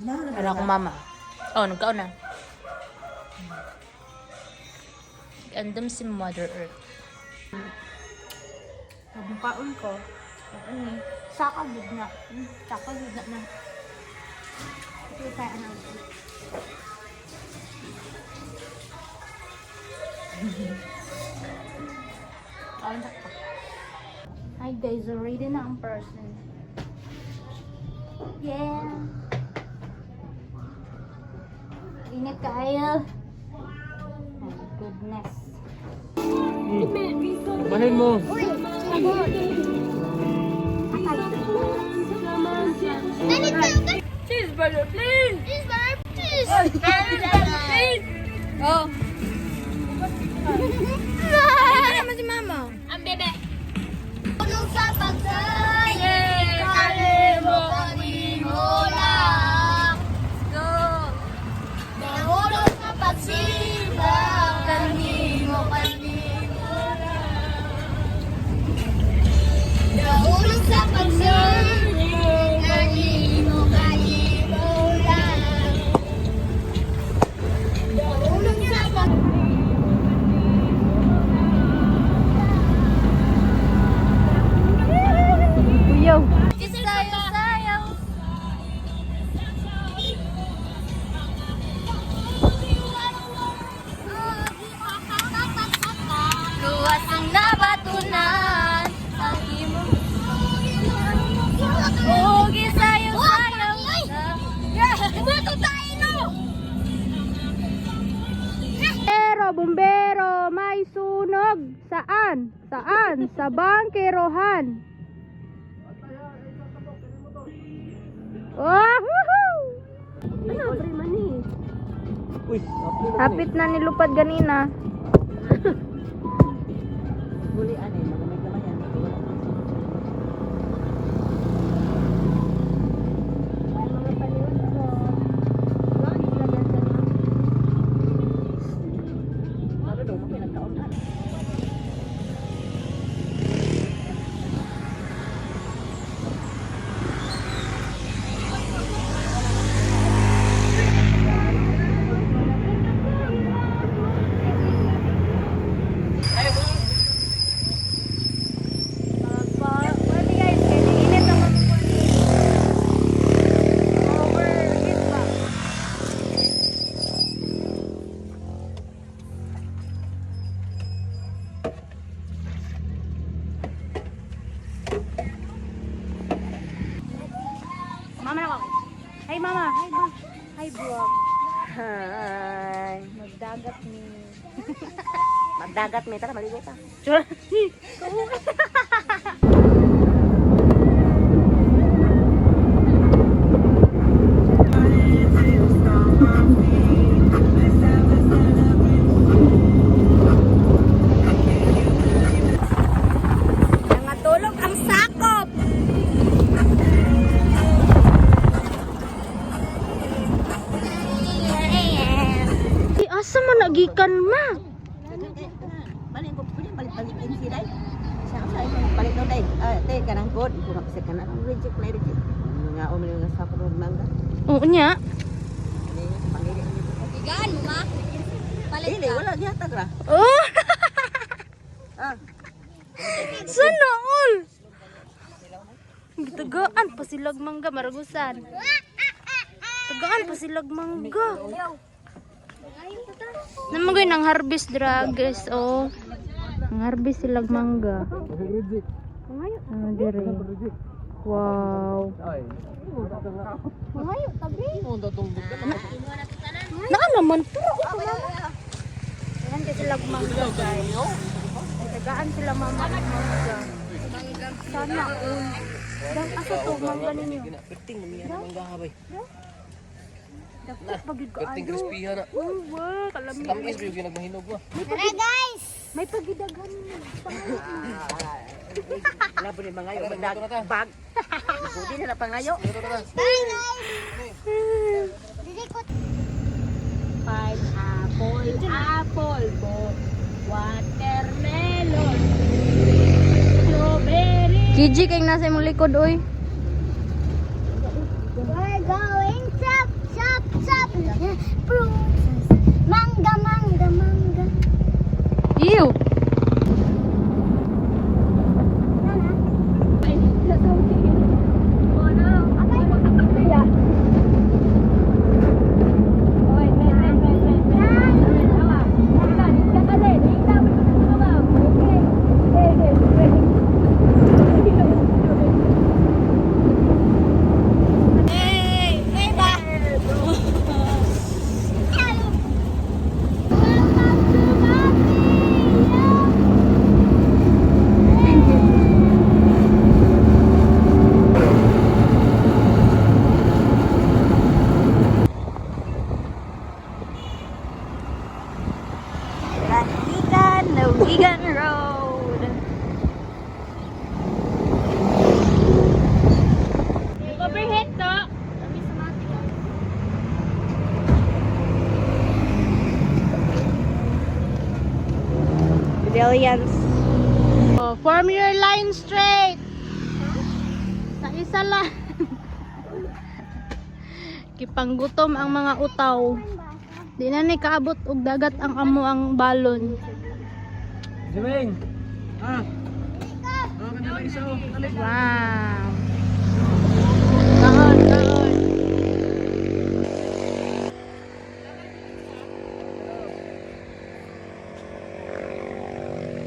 Para akong mama. Oh, nagkaon na. Andam si Mother Earth. Pagmukaon ko. Ano eh. Saka gud na. Saka gud na na. Ito tayo ano. Kaon sa ka. Hi guys, already na ang person. Yeah. Init kayo. My goodness. Bahin mo. Uy, sabon. Cheeseburger, please! Cheeseburger, please. Cheeseburger, please. Oh. Ano naman si mama? Ang bebe! Tulong sa pagsay. Yay! Kalimo kanimo lang. Go! Nangulong sa pagsimba. Kanimo kanimo lang. Nangulong sa pagsay. Kanimo kanimo lang. Nangulong sa pag Uyaw! Sayaw, sayaw. Luwas ang nabatunan sa imo. Ugi sayaw, sayaw. Buto tayo no! Bumbero, bumbero, may sunog. Saan? Saan? Sa bangkerohan. Oh, woohoo! Uy, Hapit na nilupad ganina. Huli ano eh, magamit naman yan. Wala. Ano daw, mapinagkaon na. Pwede guys, kaya init ang mga Overheat ba? Mama na ako. Hi mama, hi bro. Hi bro. Hi. Magdagat ni. Magdagat may tara maligo ta. Sure. Nangatulog ang sakop! Di asa man nagikan ma? Balik ko pwede balik-balikin sila. Sa sa balik daw day. Ah, te kanang god ko na kasi kanang reject na reject. Nga o man nga sa ko mangga. Oo niya. Ano yung pangili ni ko. Gigaan mo ma? Palit Dili wala gihatag ra. Oh, Ah, sana all. Tagaan pa silag mangga maragusan. Tagaan pa silag mangga. Namagay nang harvest drag guys oh. Ang harvest silag mangga. Reject. Ah, dire. Wow. Ay. Naa naman puro ko mama. Tagaan ka sila mangga guys. Tagaan sila mama ng mangga. Sana all. Dang asa to mangga ninyo. Perting niya mangga habay. Dapit pagid ka Perting ayo. crispy na. Oh, wow, kalami. Tamis ba yung ginagmahinog ba? Tara guys! May pagidaghan ni. wala po ni mga yo magdag bag. Pwede na lang pangayo. Bye guys! Dili ko Pineapple, apple, bo, watermelon, strawberry. Gigi kay nasa imong likod oy. We're going to Fruits. Mangga, mangga, mangga. Ew! Rangigan, Nawigan Road. Overhead to. Brilliance. Oh, form your line straight. Sa isa lang. Kipanggutom ang mga utaw. Di na ni kaabot og dagat ang amo ang balon. Jimeng! Ah! Ah, kanila isa oh. Dali. Wow. Kaon, kaon.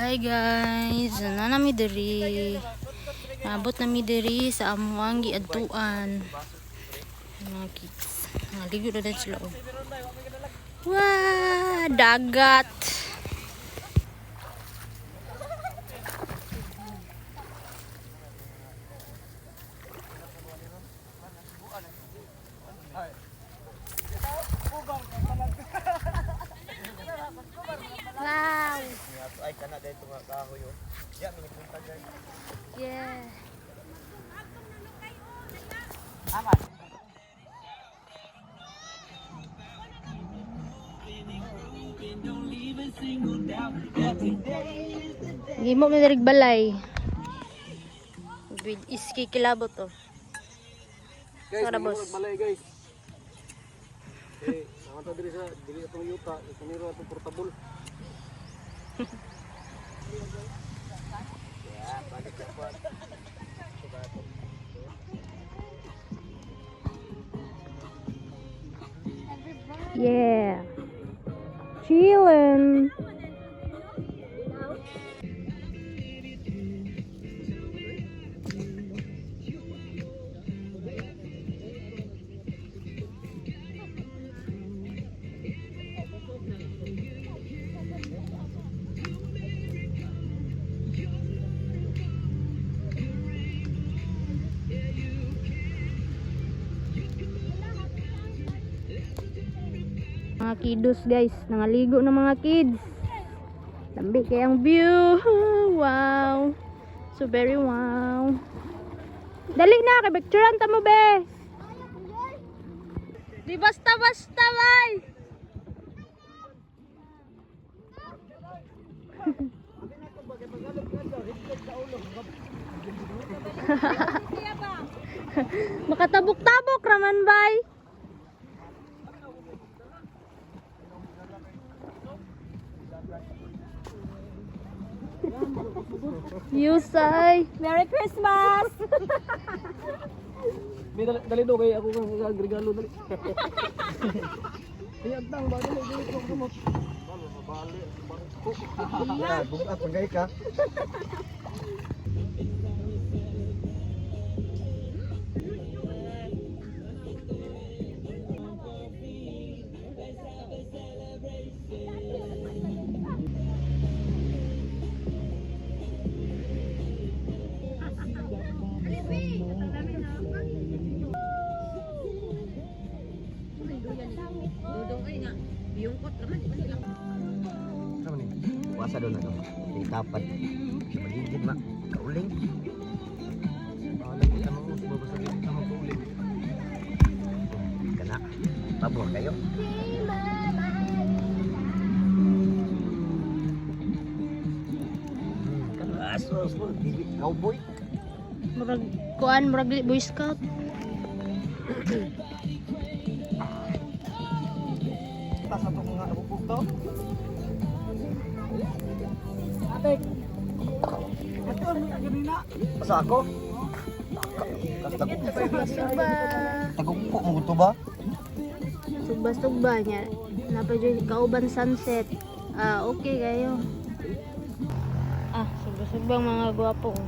Hi guys, na nami diri. Naabot nami diri sa amuang giadtuan. Mga kids. Naligo na din sila. Oh. Wow, dagat. Wow. Ay, kana dito nga kahoy oh. Ya, minipunta guys. Yeah. Gimo mi diri balay. With iski kilabot oh. Guys, Tara, mahimong boss. balay guys. Eh, naman ta diri sa dili atong yuta, ikuniro atong portable. Yeah. Chillin'. Mga kiddos guys, nangaligo ng mga kids. Lambi kay ang view. Wow. So very wow. Dali na kay picturean ta mo be. Di basta basta bay. Makatabok-tabok raman bay. Yusay. Merry Christmas! May dali, dali do kay ako kang regalo dali. Ay, agtang ba dali dali ko kamot. Bale, bale, bale. Bugat magay ka. Puasa doon na to. Tapad. Magigid ma. Kauling. Bahala kita mo babasa kita mo kauling. Kana. Pabor kayo. Aso, aso, dili cowboy. Murag kuan, murag boy scout. Basta ako? Suba. Tagugpo mo to ba? Sugba-sugba niya. Napa dyan, kauban sunset. Ah, okay kayo. Ah, sugba-sugba ang mga gwapo. Oh.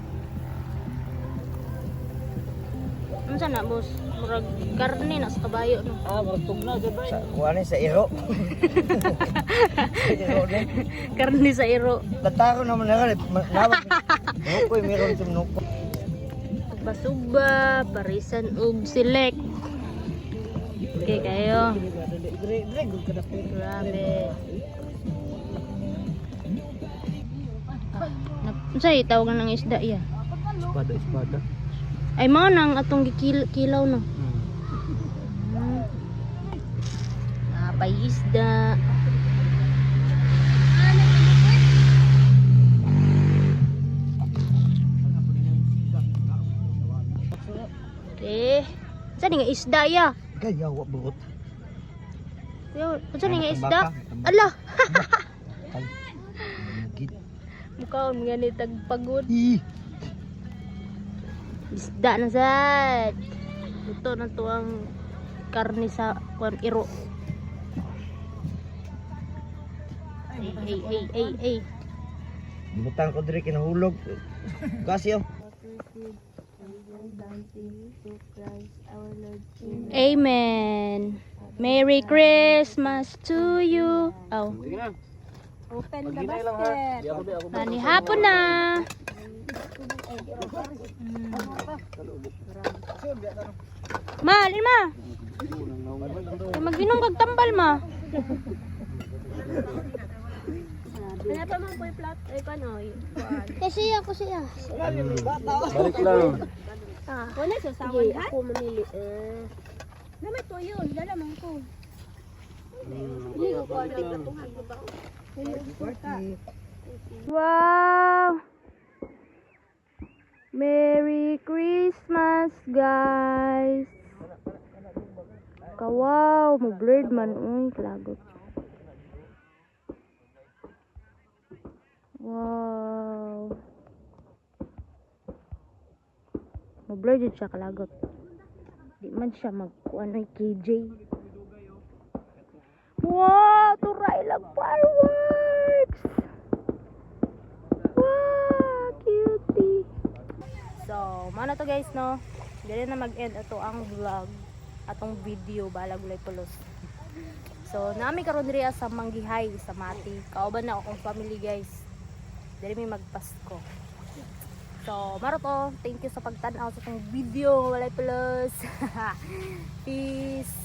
Unsa na, boss? Murag karne na sa kabayo, no? Ah, murag tugna jud ba? Sa kuan sa iro. Sa iro ni. Karne sa iro. Tataro naman na rin. Nawag. Nukoy meron sa nukoy. Sugba-sugba, parisan og select. Okay kayo. Grabe. Ah, unsa tawag ng isda iya? Espada, espada. Ay mao nang atong gikilaw no. Ah, isda. Eh, unsa ni nga isda ya? Kaya wa buot. Kuya, unsa ni nga Ay, isda? tambaka, tambaka. Ala, Ay. Gid. mukaon nga ni tagpagod. Ih. Isda na sad. Ito na to ang karne sa kwan iro. Ay, ay, ay, ay, ay. Butang ko diri kinahulog. Kasi oh. Amen. Merry Christmas to you. Oh, Open the basket. mani hapon na. Ma, alin ma? Kay Mag-inom kag tambal ma. Wala pa man po yung plat. Ay, paano? Kasi ako siya. Balik lang. Ah. Wala siya sa Sige, ako mamili. Eh. Namay tuyo. Dala man ko. Wow! Merry Christmas, guys! Kawaw, mo-blurred man. Uy, lagot. Wow! Mo-blurred jud siya kalagot. Di man siya magkuan oy KJ. Wow, turay lang fireworks! Wow, cutie. So, mao na to guys no. Dili na mag-end ato ang vlog, atong video balag gulay pulos. So, nami karon diri sa Manggihay sa Mati. Kauban na akong family guys. Dili mi magpasko. So, maro to. Thank you sa pagtan-aw sa atong video walay pulos. Peace.